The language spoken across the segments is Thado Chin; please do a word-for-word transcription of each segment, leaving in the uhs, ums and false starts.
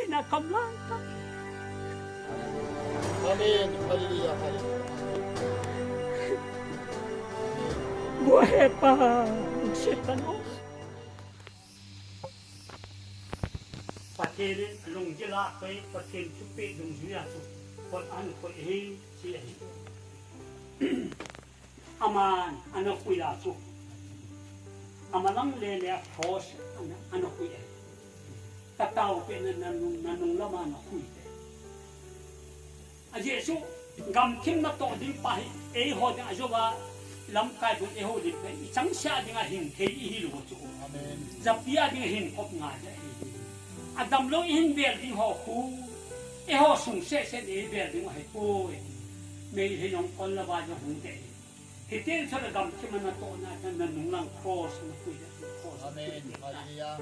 Na kamlang ta. Amen. Hallelujah. Hallelujah. Bua he pa, Satan o. Pathen in lunggil a koi, Pathen thupeh dungjuia chu, kon an koi hi, chi ahi. Aman ana koi a chu. Amalang le le a cross ana, ana koi ahi. Ka tao pe na, na nung, na nung lama na koi te. A Jesu, gamthim natoh ding pa hi, eiho ding a jouva, lamkai bun eiho ding pen, i changsia ding a hing thei i hilou chu. Amen. Japi a ding a hing khop ngai le. A damlou i hin bel ding ho khu, eiho sung seh seh in ei bel ding ahi poi. Meitei jong kon lava jong hung te. Hitin sa le gamthim a natohna, na nung lang cross, na koi le cross. Amen. Hallelujah.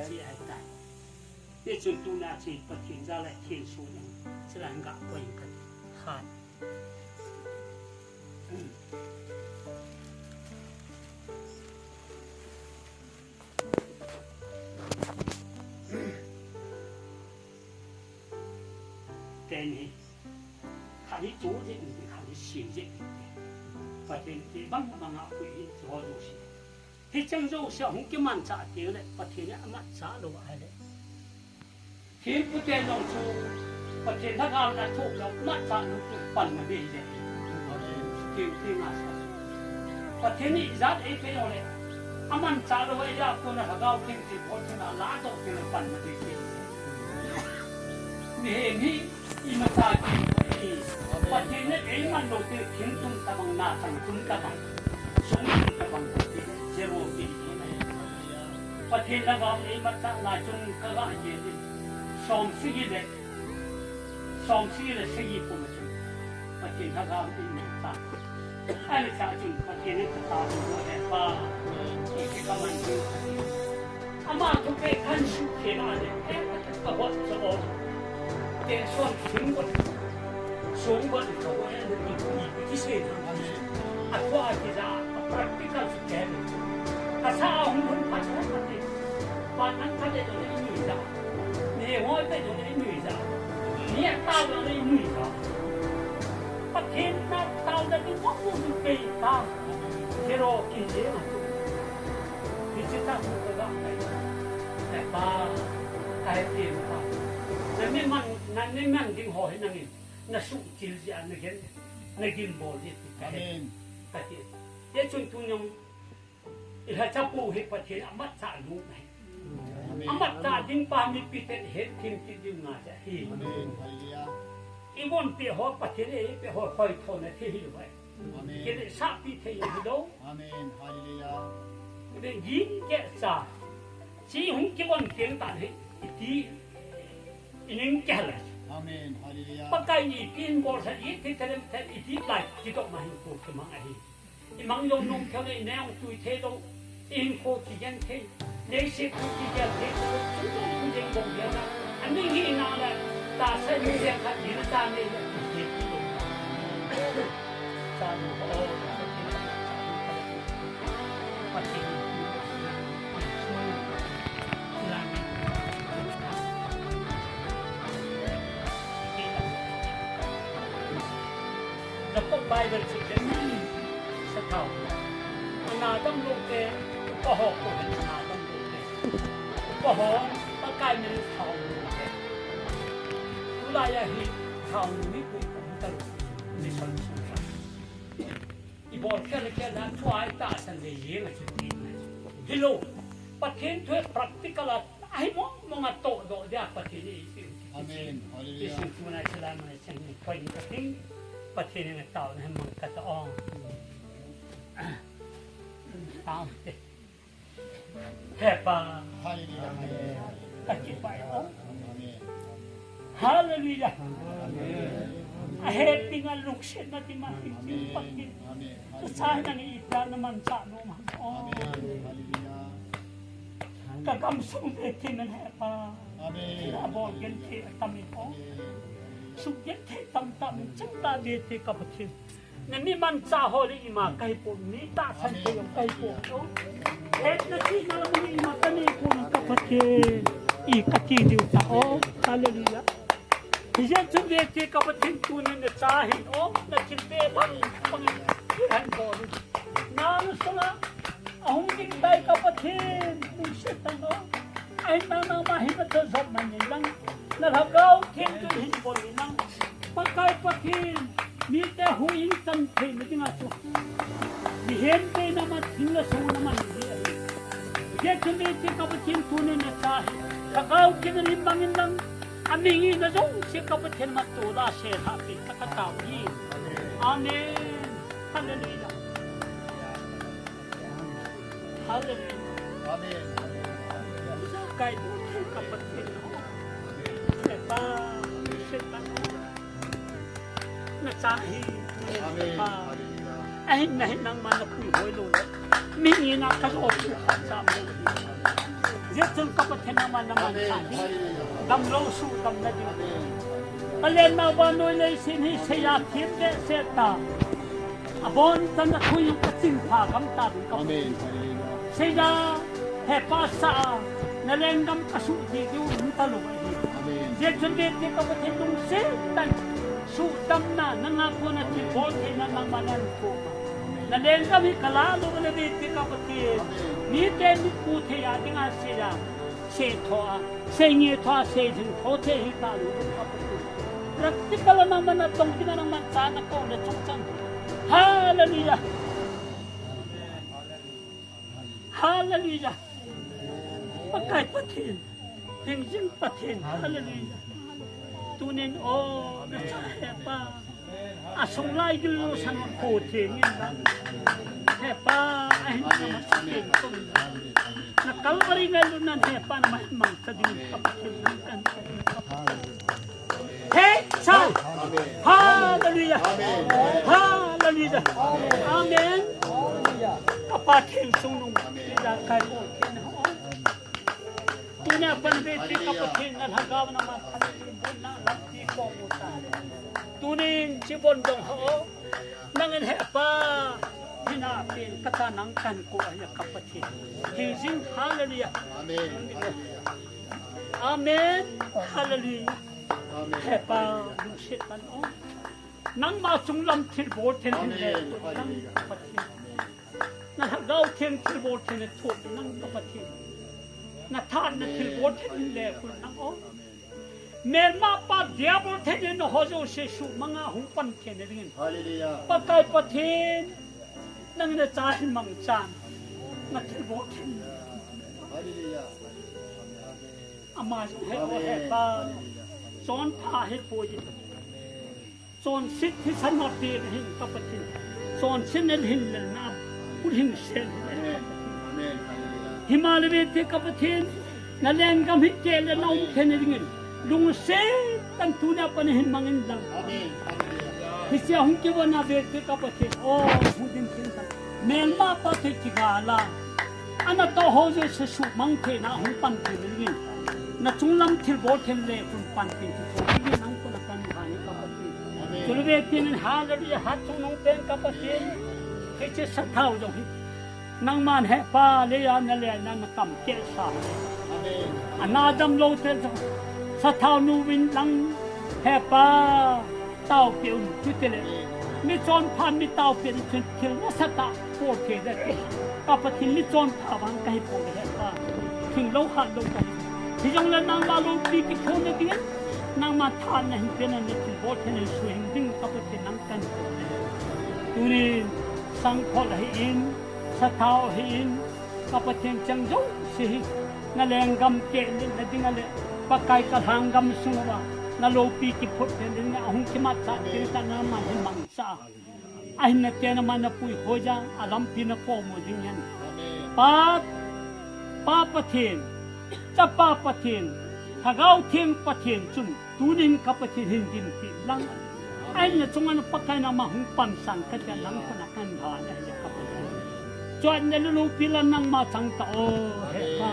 Chi ahi tai. Hichun tuna chu Pathen jal a thil su jong, chule hung ga koi inge kati. Khat. Ten hi. Khat hi chu jin, khat hi sin jin. Pathen te bang bang a koi hi chu ho jouse. Hicheng jouse hung kimanchah teng le, Pathen in amatchah lou ahile. Thempu te jong chu, Pathen lhagao na thup lou, matchah lou chu panna bei le. Thempu te nga sa. Pathen in ijat eipeh jongle, amanchah lou a ija kona lhagao theng theng bol theng a ladoh teng le panna bei le. Mihem hi, Imacha ki, i, Pathen in eiman lou te, thing tum tabang, na chang tum tabang, sung tum tabang, zero ki, i, Pathen lhagao in eimatchah lai chun ka ga ye in, som sagi le, som sagi le sagi pum chun, Pathen lhagao in eimatchah. Ahile chun Pathen in ka tao he pa, i ki ka man ding. Ama thupeh kahin suhkhel a le, eh, ka hot cha o. Te son sing got. Song got ka hot e, i, i, i kisei na. A thua a kija, a practical chu ke. Ka sa a hung hun phat hung phat e. Pa nang phat e jong le i nui ja. Ne ngoi phat jong le i nui ja. Ne tao jong le i nui ja. Pathen na tao da ding mo mo ding pe ta. Zero ki je. Hiche tah chu ka ga kai. Ai pa, ai ti pa. Na mi man, na mi man ding ho hi nangin. Na suhchil jeh a na gen, na gin bol jeh a. Amen. Ka ti. Hichun tuni jong, i lhacha pu hi Pathen amatchah lou ahi. Amen. Amatchah ding pa mipi ten hethem kit diu ngai ahi. Amen. Hallelujah. I von peh ho Pathen in eipeh ho hoithona thei hilou ahi. Amen. Kile sahpi thei hilou. Amen. Hallelujah. Ibe gin ke cha. Chi hung kivon teng tah hi. Iti ining kihal. Amen. Hallelujah. Pakai in ipi eibolsah, iti talem talem, iti lai kitoh ma hin ko kimang ahi. Imang jong nung thei le, ineh jong tui thei lou, ihinkho kigen thei, leiset kigen thei lou, chung jong thu jeng bong jeng na, aning hi na le, tahsa in jeng khat ding ta nei le, ti thei ti lou. Sa lou ho, Pathen, Pathen, Jakob Bible chu ken sathau. Ana damlou te, upa ho ko hen ana damlou te. Upa ho, Pakai min thau lou te. Tulai a hi thau lou hi koi ko ta lou. Mission, mission. Ibol khel khel a thu a itahsan le jeng a chu ti. Hilou. Pathen thu practical a, ahi mong mong a tohdoh dia Pathen in eipeh u. Amen. Hallelujah. Isin tuna chila mana chang ni point ka ting. Pathen in ataona hi mang ka ta ong. Tao te. He Pa. Hallelujah. Ka kipah e o. Amen. Hallelujah. Amen. Ahe tinga lungsetna ti ma ti ti pa ti. Amen. Tusa nang ita na manchah nom ham o. Amen. Hallelujah. Ka gamsung bete men he Pa. Amen. Abol genthei atam in o. Amen. Suk genthei tamtah men chang ta bete ka Pathen. Na mi manchah ho le ima kahi pon, mi tahsan thei jong kahi pon. Hetna chihna lam le ima kanei pon ka Pathen. i kati diu ta. Oh, hallelujah. Hijeh chun vete ka Pathen tunin nacha hin, oh, nathilbeh bang bang in, i han bol u. Nang sunga ahung ding tai ka Pathen, lungset tah in, oh. Ahin nang nangma hin nathajop man in lang, na Lhagao Theng chun hin bol in lang. Pakai Pathen, mite huhhing chan theina dinga chu, mihem te naman, thing le song naman ding ahi. Hijeh chun vete ka Pathen tunin nacha hi, Lhagao Theng in hin mang in lang, amihing na jouse ka Pathen matol a selha pi ta ka tao hi. Amen. Hallelujah. Hallelujah. Amen. Kai bu ka Pathen. Setan, Setan. Nacha hi, Amen. Amen. Ahin, nahin nangma napuihoi lou le. Mihem in a kajo chu khat cha mo. Hijeh chun ka Pathen nangma naman Amen. Cha hi. Hallelujah. Damlou sudam na ding. Amen. Ka lenna vannoi leiset hi seiya thim behseh ta. Abonchan a thu jong ka chingpha gam ta ding ka Amen. Hallelujah. Seiya, hepa sa a, na lenggam ka suh ding diu um talou ahi. Amen. Hijeh chun vete ka Pathen lungset tah in, sudamna, nanga kona thilbol theina nangma nahin peh. Na lenggam hi ka la lou le vete ka Pathen. Amen. Mite mitmu thei a dinga seiya, seitho a, seingetho a, seilhingtho thei hi talou ka Pathen. Practical a nangma natong dinga nangma cha nakou le chungchang. Hallelujah. Hallelujah. Pakai Pathen. Hingjing Pathen. Hallelujah. Tunin, oh, nacha hepa. Asung lai gil lou san ko theng in lang. Hepa, ahin nangma theng kong. Na Calvary ngailutnan hepa nangma hin mang ta ding ka Pathen nang kan. Hey, cha. Hallelujah. Hallelujah. Amen. Ka Pathen sungnung. Ida kai ko ken ho. Tuni a pat vete ka Pathen na Lhagao nangma thalin na lampi ko mo ta. Tunin chibon dong ho. Nangin hepa. Hina pen kata nang kan ko ahi ka Pathen. Hingjing, hallelujah. Amen. Amen. Hallelujah. Amen. Hepa, lungset tah in, oh. Nangma chunglam thilbol thei in le, Amen. Nang Pathen. Na Lhagao Theng thilbol thei in thot nang ka Pathen. Na thahatna thilbol thei in le, kun nang, oh. Melma pa diabol thei in ho jouse sumang a hung pan thei na dingin. Hallelujah. Pakai Pathen. Nangin nacha hin mangchan. Na thilbol thei in. Hallelujah. Ama jong he, oh, hepa. Chonpha hipoi. Chonset thisan na pe hin ka Pathen. Chonset na hin le na. Pu hin sen. Amen. Amen. Hallelujah. Hima le vete ka Pathen. Na lenggam hi keh le na um thei na dingin. Lungset tah in tuni a pat hin mangin lang. Amen. Hallelujah. Hiche a hung kivon a vete ka Pathen. Oh, hung ding thei in. Melma pa thei kigal a. Ana toh ho jouse sumang theina hung pan thei na dingin. Na chunglam thilbol thei in le kun pan thei in thotho dingin nang kona kan ngai ka Pathen. Amen. Chule vete nin hallelujah, hat chungnung pen ka Pathen. Hiche sathao jong hi. Nangman hepa leiya na le na na kam keh sa. Amen. Ana damlou te jong. Sathao nu vin lang hepa. Taopi un, chutile. Mi chonpha, mi taopi un, chun thil nasatah bol thei ding. Ka Pathen mi chonpha vang kahi poi hepa. Thinglou hatlou kahi. Hijongle nangma loupi kithona dingin. Nangma thahatna hin pen na thilbol thei na suhing ding ka Pathen nang kan poi. Tunin, sangkhol ahin, sathao ahin, ka Pathen chang jouse hi, na lenggam keh le, na ding a le, Pakai ka lhanggam sung uva, na loupi kiphut le, na ahung kimatchah, kin ta na man hin mangcha. Ahin na te na man na puihoi ja, a lampi na komu ding hen. Pa, Pa Pathen, Chapa Pathen, Lhagao Theng Pathen chun, Tunin ka Pathen hin dinpi lang. Ahin na chunga na Pakai nangma hung pansan katia nang kona kan lhan ahi ka Pathen. Chutna le loupi la nangma chang ta o hepa.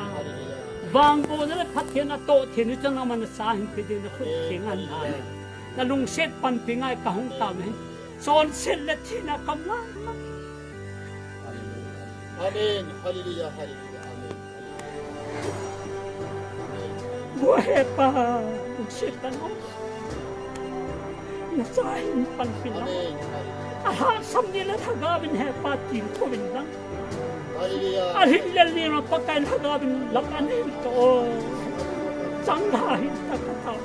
Vangbohna le phattheina toh theina chang nangma na sa hin pe ding na khut theng ahin lhan. Na lungset panpi ngai ka hung tao na hin. Chonset le thina kam lang. Amen. Hallelujah. Hallelujah. Amen. Pu Hepa, lungset tang o. Nacha hin panpi lang. Amen. Alhahsam ni le lhagao vin Hepa tilkhou vin lang. Hallelujah. Alhin lel ni ma Pakai lhagao vin lam anei to o. Chang lha hin ta katao.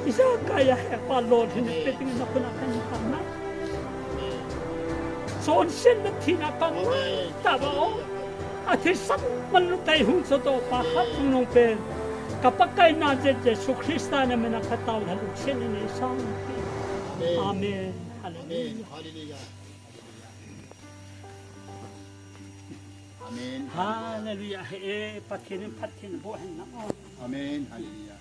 Ijakai a Hepa lolhin pe ding na khut a kahin pan na. Chonsetna thina kangai tauva o. Athisan manlu tah a hung sodoh pa khat hung nung pen. Ka Pakai najet Jesu Christa na min a katao lha lungset in nei sang. Amen. Amen. Hallelujah. Amen. Hallelujah. Amen. Hallelujah. He, Pathen in phatthei boh hen lang o. Amen. Hallelujah.